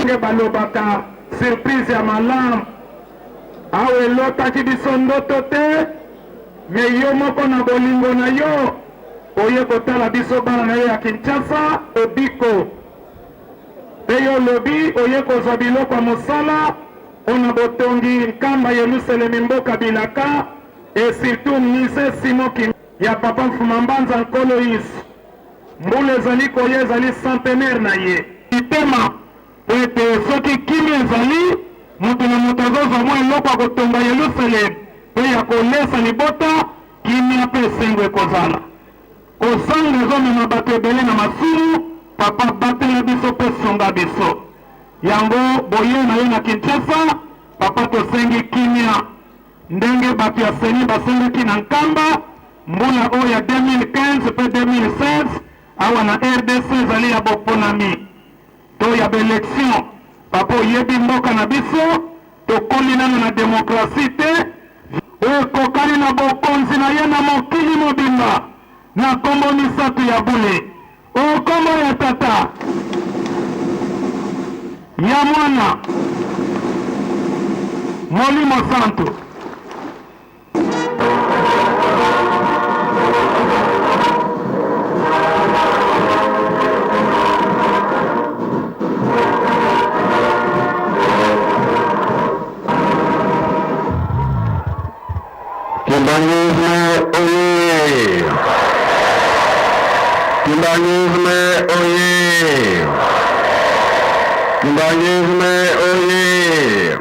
Ndenge balobaka surprise ya malamu awa elotaki biso ndoto te, me yo moko na bolingo na yo oye kotala biso bana na yo ya Kinshasa obiko mpe yo olobi oye kozwa biloko ya mosala mpo na botongi Nkamba Yelusalemi mboka bilaka et surtout musee Simon Kimbangu ya Papa Mfuma Mbanza Nkolo Yesu. Mbula ezali koya ezali centenaire na ye. Mitema mpo ete soki kimia ezali, moto na moto azozwa mwa eloko ya kotonga Yelusalemi mpe ya kolesa libota, kimia mpe esengo ekozala. Kozanga ezomema bato ebele na masumu. Papa batela biso mpe sunga biso. Yango boye na yo na Kinshasa, papa tosengi kimia. Ndenge bato ya CENI basengaki na Nkamba, mbula oyo ya 2015 mpe 2016 awa na rdc ezali ya boponami to ya ba elections. Papa oyebi mboka na biso tokoli nanu na democratie te, oyo ekokani na bokonzi na ye na mokili mobimba na kombo misatu ya bule, o kombo ya Tata, ya Mwana, Molimo Santu. Kimbanguisme oye! Kimbanguisme oye! Kimbanguisme oye!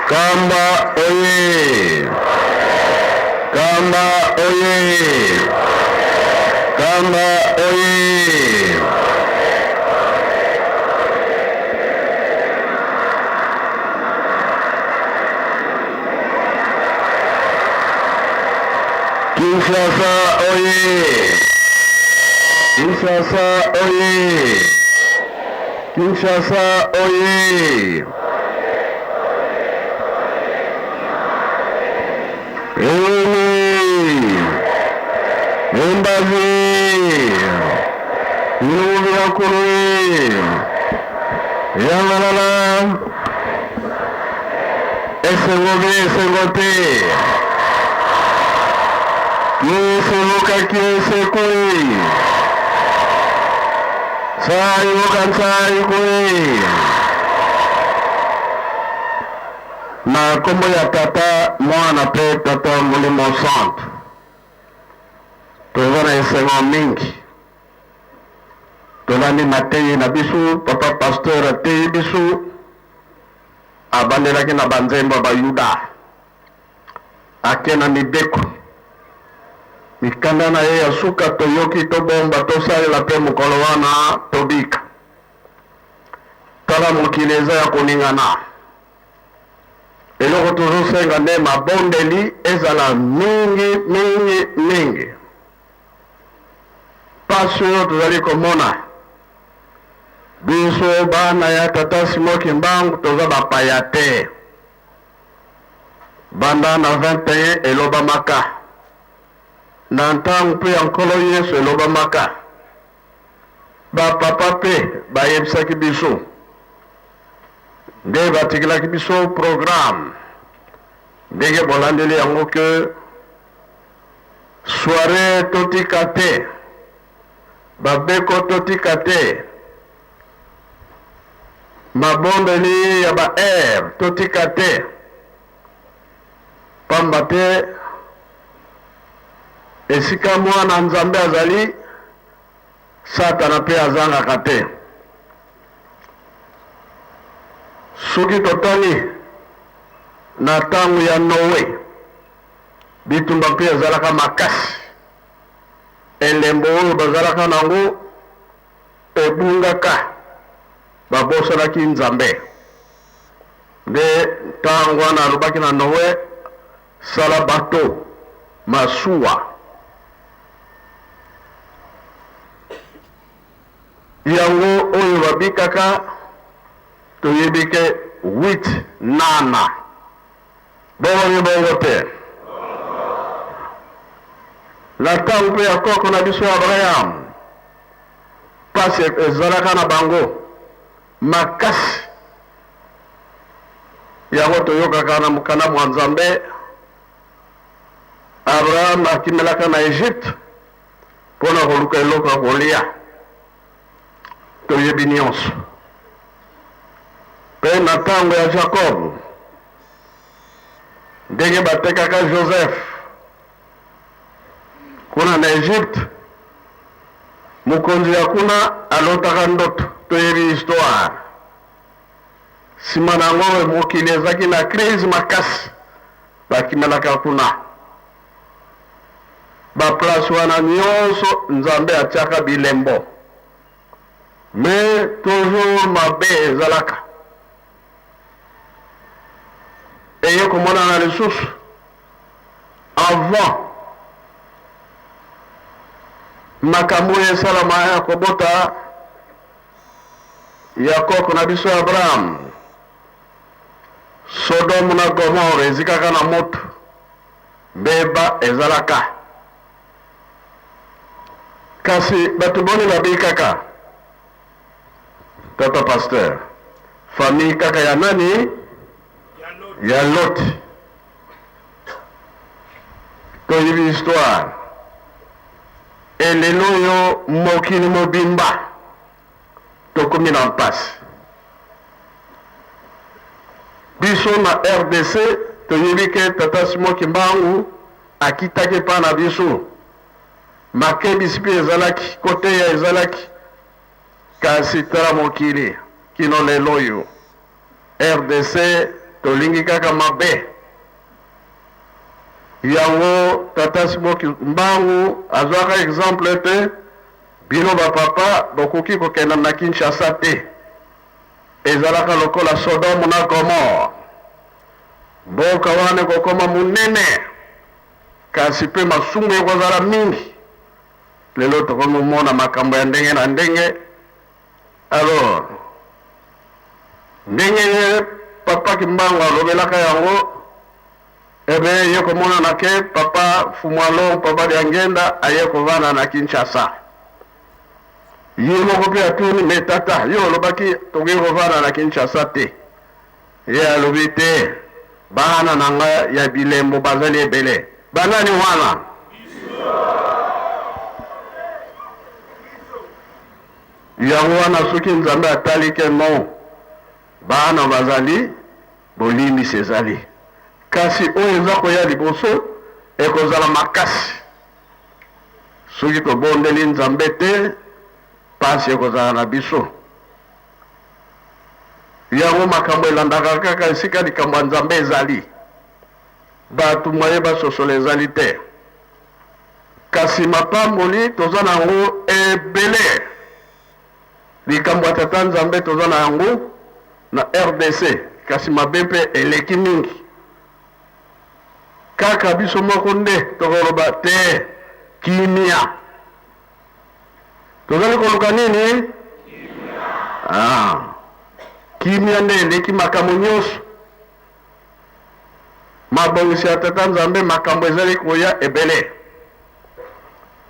Kamba oye! Kamba oye! Kamba oye! Kinshasa oye! Kinshasa oye! Kinshasa oye! Ewene! Embazi! Ilubirakulu! Yangalala! Esengo be esengo te! Kiselukaki esekui! Sai okansa ikui! Na nkombo ya Tata, Mwana mpe Tata Molimo Santu, toza na esengo mingi. Tolandi mateyi na biso, papa pasteur ateyi biso, abandelaki na banzembo ya Bayuda, ake na mibeko, mikanda na ye ya suka toyoki, tobomba, tosalela mpe mokolo wana tobika. Tala mokili eza ya koningana. Eloko tozosenga nde mabondeli ezala mingi mingi mingi. Pasi oyo tozali komona biso bana ya tata Simon Kimbangu toza bapaya te. Banda na 21 elobamaka na ntango mpe ya Nkolo Yesu elobamaka. Ba papa pe bayebisaki biso nde batikelaki biso programme ndenge bolandeli yango que soiree totika te, babeko totika te, mabondeli ya ba heure totika te, pamba te esika mwana Nzambe azali Satana mpe azangaka te. Soki totali na ntango ya Noe, bitumba mpe ezalaka makasi. Elembo oyo bazalaka na yango ebungaka, babosanaki Nzambe. Nde ntango wana alobaki na Noe, sala bato, masuwa. Yango oyo babikaka toyebi ke 8 nana. Bongo ni bongo te. Na ntango mpe ya koko na biso Abraham, mpasi ezalaka na bango makasi. Yango toyokaka na mokanda mwa Nzambe, Abraham akimelaka na Egypte mpo na koluka eloko ya kolia. Toyebi nyonso. Mpe na ntango ya Jacob, ndenge batekaka Joseph kuna na Egypte, mokonzi ya kuna alotaka ndoto. Toyebi histoire. Nsima na yango mokili ezalaki na crise makasi, bakimelaka kuna. Ba place wana nyonso Nzambe atiaka bilembo, mais toujours mabe ezalaka. Eye komonana lisusu avant makambo oyo esalama ya kobota ya koko na biso Abraham. Sodome na Gomore ezikaka na moto, mbeba ezalaka. Kasi bato boni babikaka? Tata pasteur, famille kaka ya nani? Ya Lot. Toyebi histoire. Elelo oyo mokili mobimba tokomi na mpasi. Biso na RDC toyebi ke tata Simon Kimbangu akitaki epai na biso, makebisi mpe ezalaki, koteya ezalaki, kasi tala mokili kino lelo oyo RDC tolingi kaka mabe. Yango tata Simon Kimbangu azwaka exemple ete bino ba papa bokoki kokenda na Kinshasa te, ezalaka lokola Sodome na Gomore. Mboka wana ekokoma monene, kasi mpe masumu ekozala mingi. Lelo tokomi komona makambo ya ndenge na ndenge. Alors ndenge ye papa Kimbangu alobelaka yango, ebe ye komonana ke papa Fumualon, papa Diangenda aye kovanda na Kinshasa. Ye moko mpe atuni, me tata, yo olobaki tokoki kovanda na Kinshasa te. Ye alobi te, bana na nga ya bilembo bazali ebele. Banani wana? Yango wana soki Nzambe atali ke non, bana bazali, bolimbisi ezali. Kasi oyo eza koya liboso ekozala makasi. Soki tobondeli Nzambe te, pasi ekozala na biso. Yango makambo elandaka kaka esika likambo ya Nzambe ezali. Bato moye basosola ezali te. Kasi mapamboli toza na yango ebele. Likambo ya Tata Nzambe toza na yango na RDC, kasi mabe mpe eleki mingi. Kaka biso moko nde tokoloba te kimia. Tozali koluka nini? Ah, kimia nde eleki makambo nyonso. Mabongisi ya Tata Nzambe, makambo ezali koya ebele,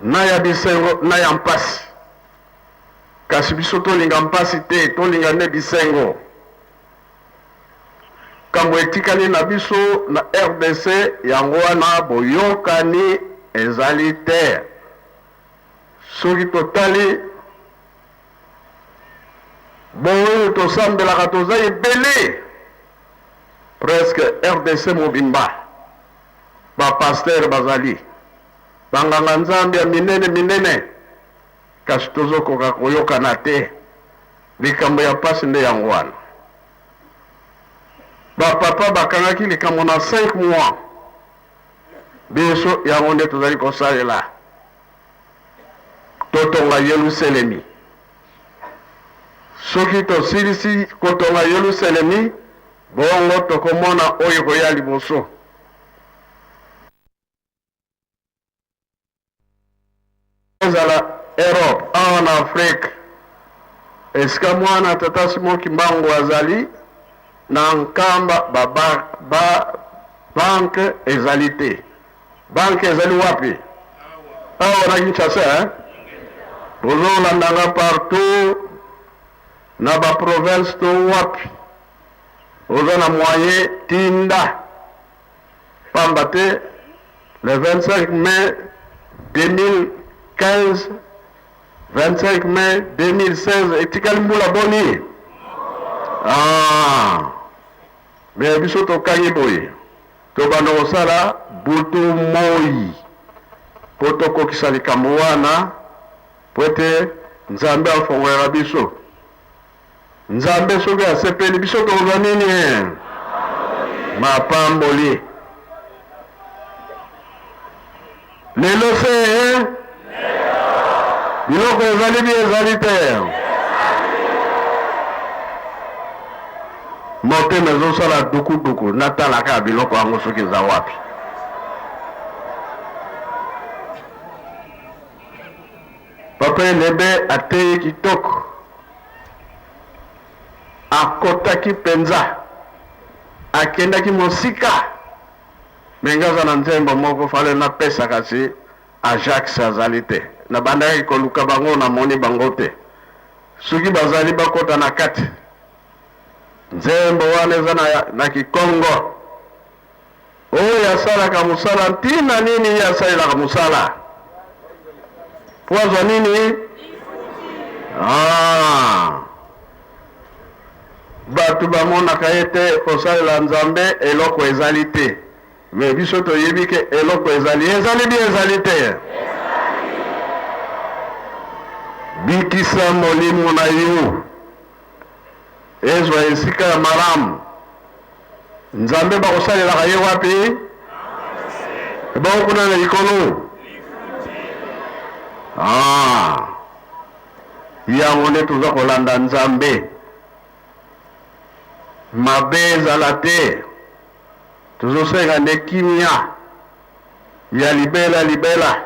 na ya bisengo na ya mpasi. Kasi biso tolinga mpasi te, tolinga nde bisengo. Kambo etikali na biso na RDC yango wana boyokani ezali te. Soki totali boyo tosambelaka toza ebele, presque RDC mobimba ba pasteur bazali, banganga nzambe ya minene minene, kasi tozokoka koyokana te. Likambo ya pasi nde yango wana. Ba papa bakangaki likambo na 5 mois, biso yango nde tozali kosalela. Totonga Yelusalemi. Soki tosilisi kotonga Yelusalemi, bongo tokomona oyo ekoya liboso. Ezala Europe, awa na Afrique, esika mwana tata Simon Kimbangu azali na Nkamba, ba, ba, ba banque ezali te. Banque ezali wapi? Awa na Kinshasa hein? Bozolanda nga partout na ba province to wapi, oza na moyen tinda, pamba te le 25 mai 2015, 25 mai 2016 etikali mbula boni? Ah, mais biso tokangi boye. Tobanda kosala butu moi mpo tokokisa likambo wana, mpo ete Nzambe afongolaka biso. Nzambe soki asepeli, biso tokozwa nini? Mapamboli. Lelo se biloko ezali bi ezali te. Motema ezosala dukuduku, natala kaka biloko yango soki eza wapi. Papa Elebe ateyi kitoko, akotaki mpenza, akendaki mosika. Mais nga aza na nzembo moko fallait na pesa kasi Ajax azali te. Na bandaki koluka bango na moni bango te. Soki bazali bakota na kati. Nzembo wana eza na, na kikongo. Oyo asalaka mosala ntina nini ye asalelaka mosala? Po azwa nini? Ah. Batu bamonaka ete kosalela Nzambe eloko ezali te, mais biso toyebi ke eloko ezali. Ezali bien ezali te? Bikisa molimo na yo ezwa esika ya malamu. Nzambe bakosalelaka ye wapi? Ebongo kuna na likolo? Ah. Yango nde toza kolanda Nzambe. Mabe ezala te. Tozosenga nde kimia ya libela libela.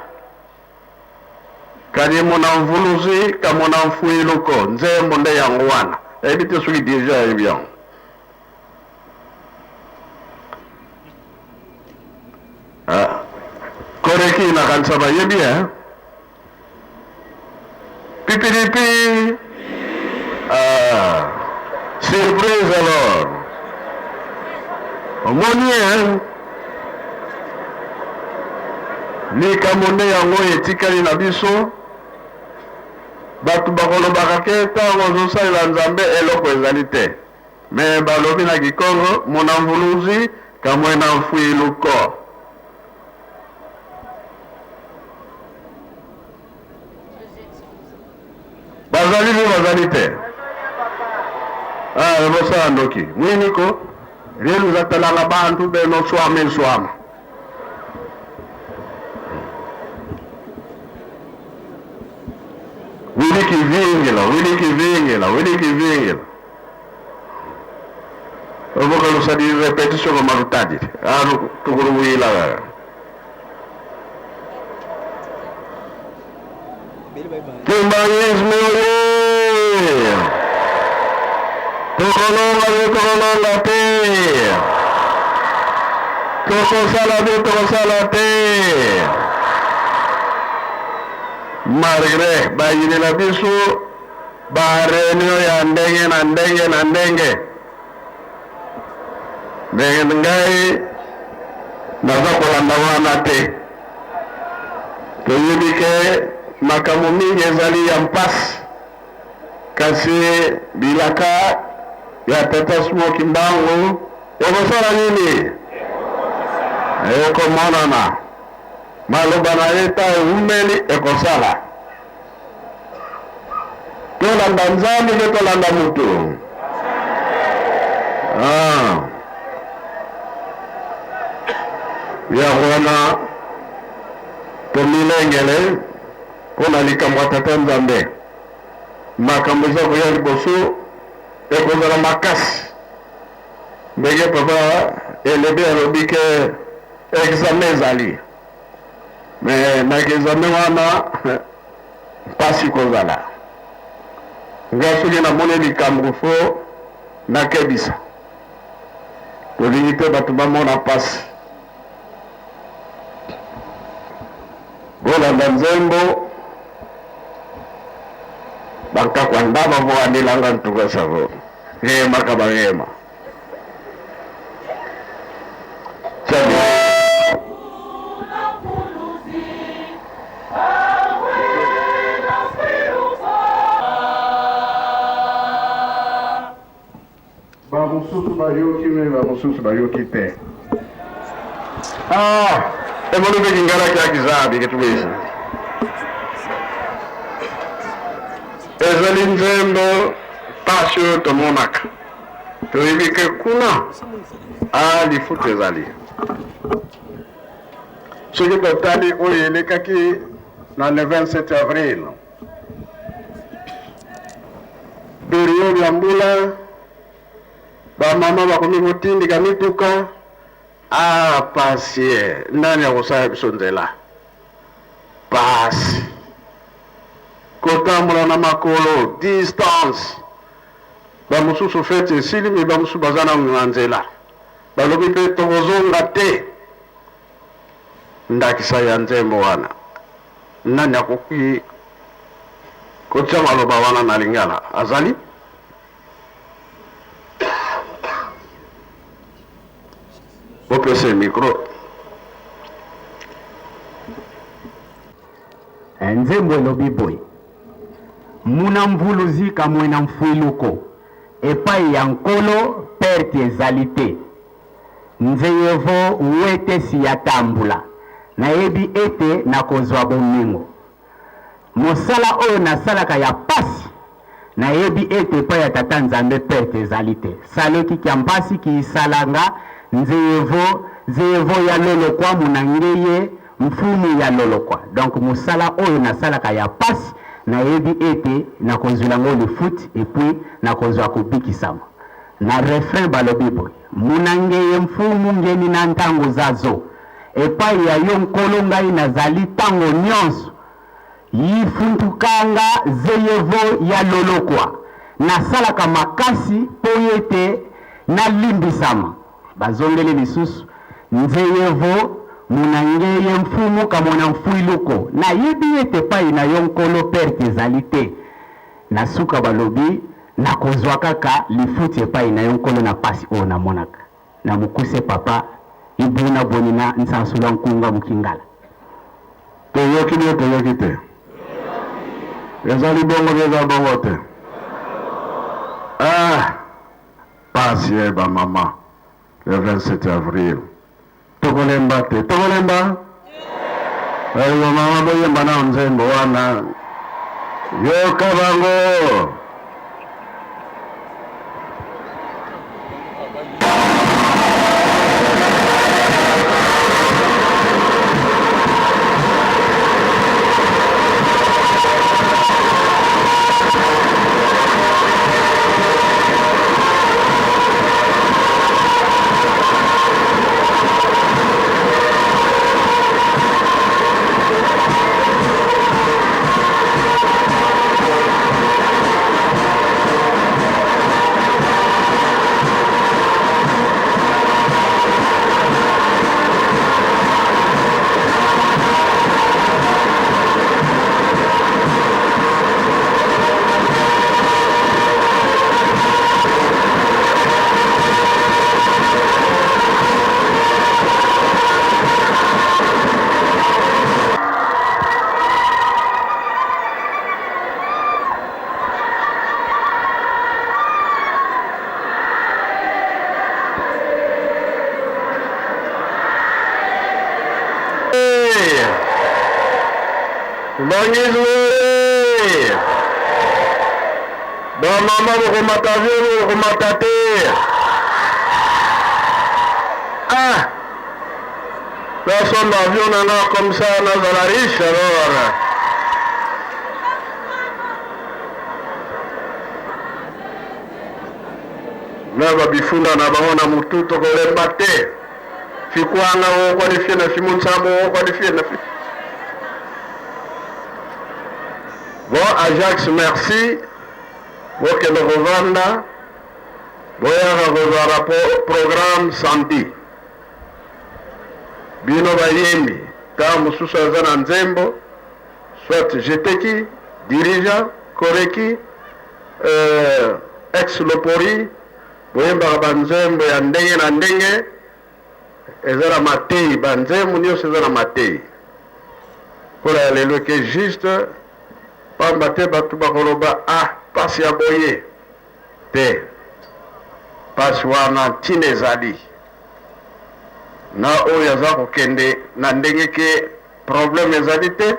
Kadi mona mvuluzi kamona mfuiluko nzembo nde yango wana. Nayebi te soki deja ayebi yango. Ah. Koreki nakanisa bayebi eh? Pipilipi. Ah, surprise alors. Omoni hein? Likambo nde yango etikali na biso. Bato bakolobaka ke ntango ozosalela Nzambe eloko ezali te. Me balobi na Kikongo, muna mvuluzi kamwe na mfwiluko. Bazali mpe bazali te. Ah, bosala ndoki mwiniko lelo zatalanga bantu beno swama eswama wili kivingila wili kivingila wili kivingila ovokalusa di repetition ko marutadi anu tukuluwila Kimbanguisme oye! Tokolonga be tokolonga te! Tokosala be tokosala te! Malgre bayini na biso ba reunion ya ndenge na ndenge na ndenge, mais ngai naza kolanda wana te. Toyebi ke makambo mingi ezali ya mpasi, kasi bilaka ya Tata Simon Kimbangu ekosala nini? Ekomonana. Maloba na ye ta ewumeli ekosala. Tolanda Nzambe ke tolanda mutu? Ah. Yango wana tomilengele mpo na likambo ya Tata Nzambe. Makambo eza koya liboso ekozala makasi. Ndenge Papa Elebe alobi ke examen ezali. Mais na examen wana mpasi kozala. Nga soki namoni likambo fo nakebisa. Tolingi te bato bamona mpasi. Tolanda nzembo bankakwa ndaba voandelanga ntuka savo ghema kaba ghema. Ba mosusu bayoki me ba mosusu bayoki te. Ah, emoni mpe kingala kia kizabi ketubesi. Ezali nzembo pasi oyo tomonaka. Toyebi ke kuna ah lifuta ezali. Soki totali oyo elekaki na le 27 avril Periode ya mbula, ba mama bakomi kotindika mituka. Ah pasi eh, nani akosala biso nzela? Pasi kotambola na makolo distance. Ba mosusu feti esili, me ba mosusu baza nanu na nzela, balobi mpe tokozonga te. Ndakisa ya nzembo wana, nani akoki kotia maloba wana na lingala? Azali? Bopesa ye micro. Nzembo elobi boye, Muna mvuluzi kamwena mfwiluko, epai ya Nkolo perte ezali te. Nzeyevo wete siyatambula, nayebi ete nakozwa bomengo. Mosala oyo nasalaka ya pasi, nayebi ete epai ya Tata Nzambe perte ezali te. Saloki kya mpasi kiisalanga nzeyevo, zeyevo ya lolokwa muna ngeye mfumu ya lolokwa. Donc mosala oyo nasalaka ya pasi, nayebi ete nakozwila ngo lifuti et puis nakozwa kobikisama. Na refrain balobi boye, Munangeye mfumu ngeni na ntango zazo, epai ya yo Nkolo ngai nazali ntango nionso, yifuntukanga zeyevo ya lolokwa, nasalaka makasi mpo ete nalimbisama. Bazongeli lisusu, Nzeyevo munangeye mfumu kamona mfuiluko, nayebi ete epai na yo Nkolo perte ezali te. Na suka balobi, Nakozwa kaka lifuti epai na yo Nkolo na pasi oyo namonaka. Na mokuse papa, ibuna boni na nsansu lwa nkunga mukingala. Toyoki bino toyoki te? Ezali bongo to eza bongo te? Ah pasi eh ba mama le 27 avril tokolemba te tokolemba eh, ba mama boyemba nao nzembo wana yoka bango. Bangizwe! Bamama bokomata avion bokomata te. Ah! Nasomba avion na nga comme ça nazala riche alors. Na ba bifunda na bango na mutu tokolemba te. Fikwanga o qualifie na fimunsambo o qualifie na fi. Bon Ajax merci bokende kovanda boyaka kozwa rapport programme samedi bino bayembi ntango mosusu aza na nzembo. Soit Jeteki, dirigeant, Koreki, euh, ex Lopori, boyembaka banzembo ya ndenge na ndenge, eza na mateyi, banzembo nyonso eza na mateyi. Kola ya lelo eke juste pamba te bato bakoloba ah pasi ya boye te, pasi wana ntina ezali na oyo aza kokende na ndenge ke problème ezali te,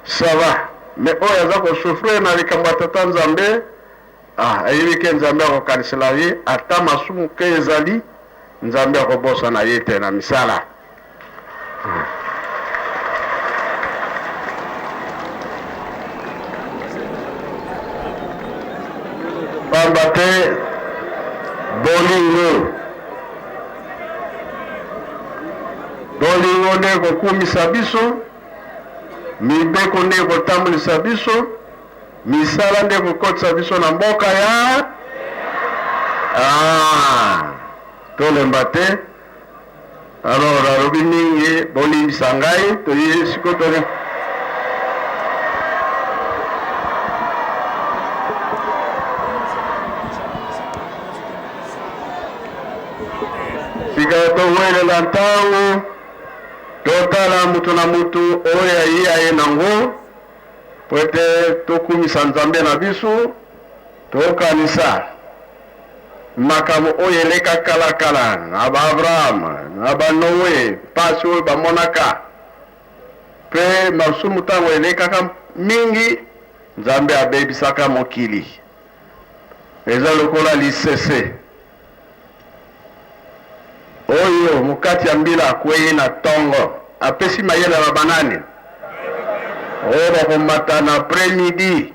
ça va. Mais oyo aza kosouffrir na likambo ya tata Nzambe, ah, ayebi ke Nzambe akokanisela ye ata masumu ke ezali, Nzambe akobosana ye te na misala. Pamba te bolingo, bolingo nde ekokumisa biso, mibeko nde ekotambwisa biso, misala nde ekokotisa biso na mboka ya ah, tolemba te. Alors nalobi mingi, bolimbisa ngai, toye sikoyo tole sika towelela ntango totala moto na moto oyo aye aye nango po ete tokumisa Nzambe na biso, tokanisa makambo oyo eleka kala kala na ba Abraham na ba Noe, mpasi oyo bamonaka mpe masumu ntango elekaka mingi, Nzambe abebisaka mokili. Eza lokola lisese oyo mokati ya mbila akwei na tongo, apesi mayele na banani oyo bakomata na après midi.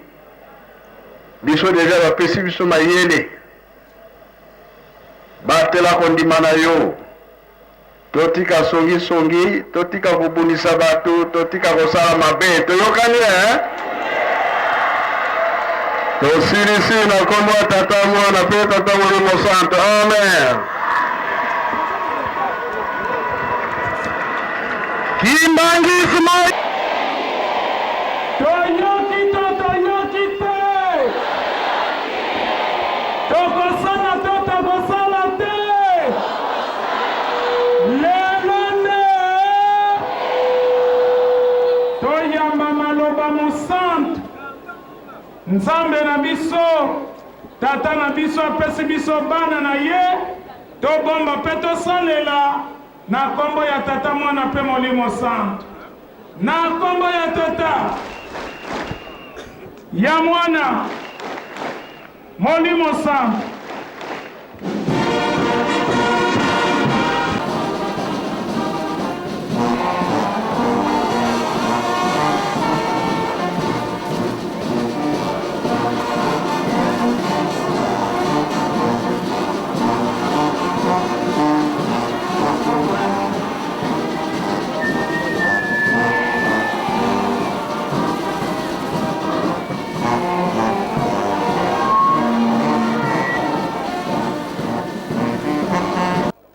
Biso deja bapesi biso mayele, batela kondima na yo, totika songi songi, totika kobundisa bato, totika kosala mabe. Toyokani eh? Tosilisi na kombo ya Tata, Mwana mpe Tata Molimo Santo. Amen. Kimbangisme. Toyoki to toyoki te? Tokosala to tokosala te? Lelo nde toyamba maloba mosantu. Nzambe na biso, Tata na biso apesi biso bana na ye, tobomba mpe tosalela na kombo ya Tata, Mwana mpe Molimo Santu. Na kombo ya Tata, ya Mwana, Molimo Santu.